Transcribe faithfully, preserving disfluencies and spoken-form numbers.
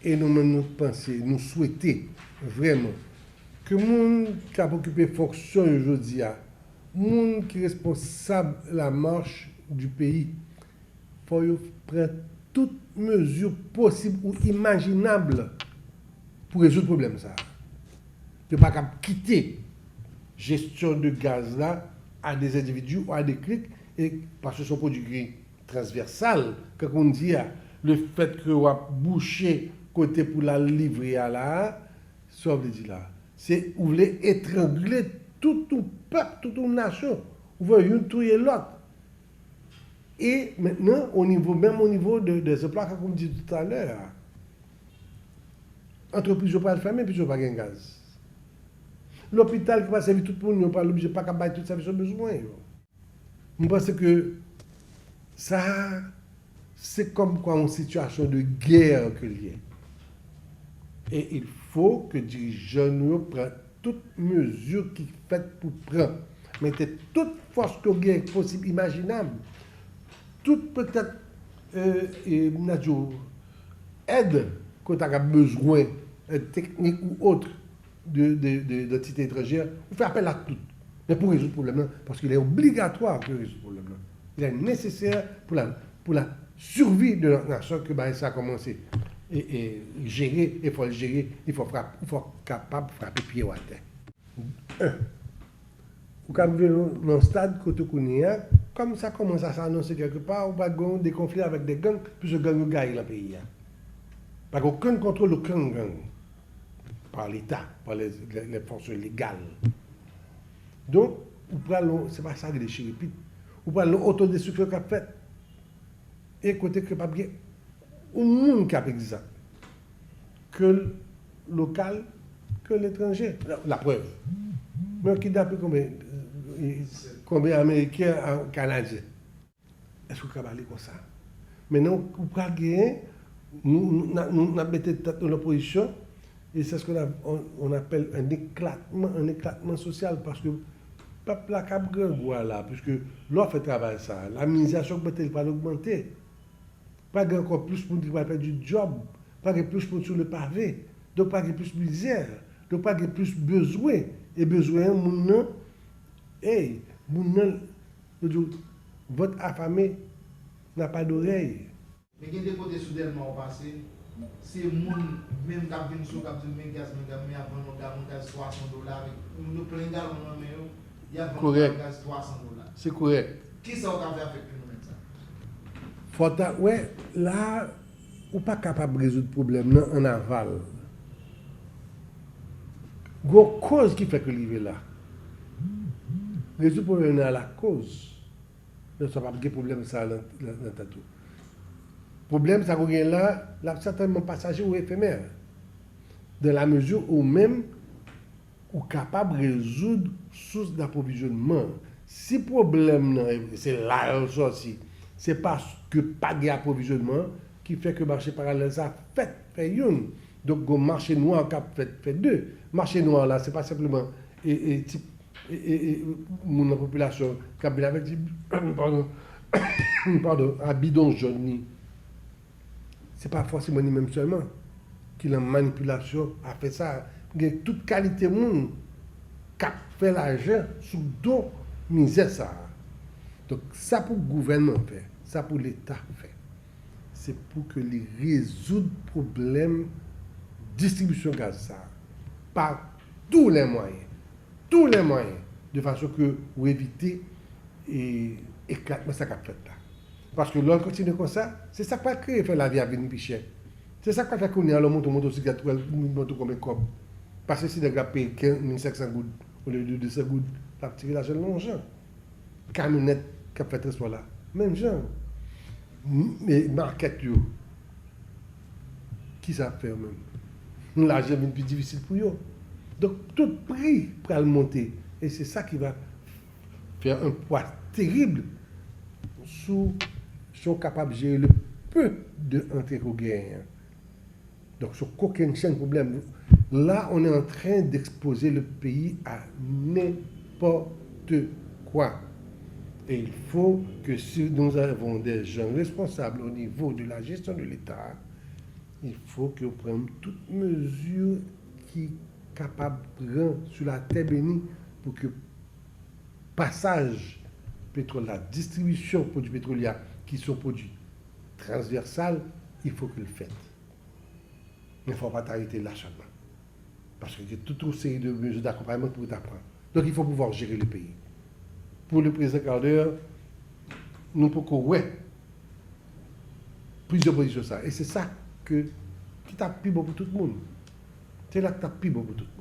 E nou menm, nou panse, nou swete vrèman ke moun k ap okipe fonksyon yo jodi a, moun ki responsab la marche du pays, fò yo pran tout mezi posib ou imajinab pou rezoud pwoblèm sa a. Yo pa kab kite jesyon de gaz la a de endividi ou a de klik, e paske se yon pwodui ki transvèsal, kankou n di a, le fèt ke w ap bouche kote pou l al livre a la a, sa w vle di la? Se ou vle etrangle tout yon pèp, tout yon nasyon. Ou vle youn touye lòt. E mentnan, o nivo, menm o nivo de, de zanplwa, kankou m di talè a, antrepriz yo pral fèmen, piske yo pa gen gaz. Lopital ki pral sèvi tout moun yo pral oblije pa ka bay tout sèvis yo bezwen yo. Mwen panse ke sa a, se kòmkwa yon sitiyasyon de gè ke l ye. E il fo ke dirijan nou yo pran tout mezi ki fèt pou pran. Mete tout fòs ke w gen posib imajinab. Tout petèt, e, e, m a di w, èd ke w ta ka bezwen, èd teknik ou ot, de, de, de, d'antite etranjè, ou fè apèl a tout. Men pou rezoud pwoblèm nan, paske il est obligatoire ke rezoud pwoblèm nan. Il est nécessaire pour la, pour la survie de notre nation ke bagay sa kòmanse e, e jere, e fò l jere, e fò frap, fò kapab frape pye w atè. En, ou ka rive nan, nan stad kote kounye a, kòm sa kòmanse a sa anonse kèlkepa, ou pral gen de konfli avèk de gang, piske gang yo gaye nan peyi a. Pa gen okenn kontwòl okenn gang pa Leta, pa lè, lè, lè fòs legal. Donk, ou pral nan, se pa sa ki de chirepit. Ou pral nan otodestriksyon k ap fèt. E kote ke p ap gen yon moun k ap egzak. Ke l lokal, ke letranje. La, laprèv. Men kidnape konbyen, konbyen Ameriken, Kanadyen? Èske w ka pale konsa? Mentnan, ou pral genyen, nou, nou, n a- nou, n ap mete tèt nou nan pozisyon, e se ce qu'on a- on, on appelle un éclatement, un éclatement social, paske pèp la k ap grangou a la, piske lè w fè travay sa, la mizè a se ogmante, li pral ogmante. Pral gen ankò plis moun ki pral pèdi djòb, pral gen plis moun sou le pave, donk pral gen plis mizè, donk pral gen plis bezwen, e bezwen an, moun nan, ey, moun nan, yo di w, ventre affamé n'a pas d'oreille. Men gen de kote sou Dèlma w pase, se moun menm k ap vin sou w k ap di w men gaz, men gaz, men y ap vann yon galon gaz twa san dola, avèk moun yo plen galon nan men yo, y ap vann yon galon gaz twa san dola. Se korèk. Kisa w ka fè avèk fenomèn sa? Fò ta wè, la, ou pa kapab rezoud pwoblèm nan an aval. Gon koz ki fè ke l rive la. Rezoud pwoblèm nan a la koz. Lè sa p ap gen pwoblèm sa nan, nan, nan tèt ou. Pwoblèm sa ke w gen la, l ap sètènman pasaje ou efemè. Dans la mesure ou menm, ou kapab rezoud sous d'aprovizyonnman. Si pwoblèm nan, se la l sòti, se paske pa gen apwovizyonnman ki fè ke mache paralèl sa fèt, fè youn. Donk, gon mache nwa k ap fèt, fè de. Mache nwa la, se pa senpleman e, e, tip, e, e, e, moun nan popilasyon k ap vin avèk ti, padon, padon, a bidon jòn li. Se pa fòseman li menm sèlman ki nan manipilasyon afè sa a. Gen tout kalite moun k ap fè lajan sou do mizè sa a. Donk, sa pou gouvènman fè, sa pou Leta fè, se pou ke li rezoud pwoblèm distribisyon gaz sa a pa tous les moyens, tous les moyens, de fason ke ou evite, e, eklatman sa k ap fèt la. Paske lè w kontinye konsa, se sa k pral kreye fè lavi a vin pi chè. Se sa k pral fè kounye a lè w monte yon motosiklèt, ou wè l monte w konbyen kòb. Paske si nèg la ap peye kenz, mil senk san goud olye de de san goud, l ap tire lajan l nan yon jan. Kamyonèt k ap fè transpò la, menm jan. M- e makèt yo, kisa ap fè yo menm? Lajan vin pi difisil pou yo. Donk, tout pri pral monte. E se sa ki va fè yon pwa terib sou si w kapab jere le peu de antre ke w genyen an. Donk, se kokennchenn pwoblèm. Là, on est en train d'exposer le pays à n'importe quoi. Et il faut que si nous avons des gens responsables au niveau de la gestion de l'État, Il faut que yo pran tout mezi ki kapab pran sou latè beni pou ke pasaj petwòl la, distribisyon pwodui petwolye a, ki se yon pwodui transvèsal, il faut ke l fèt. Men fò w pa ta rete la sèlman. Paske gen tout yon seri de mezi d'akonpayman ki pou ta pran. Donk, il faut pouvoir gérer le pays. Pou le prezidan Carter, nou poko wè priz de pozisyon sa. E se sa ke, ki t ap pi bon pou tout moun. Se la ki t ap pi bon pou tout.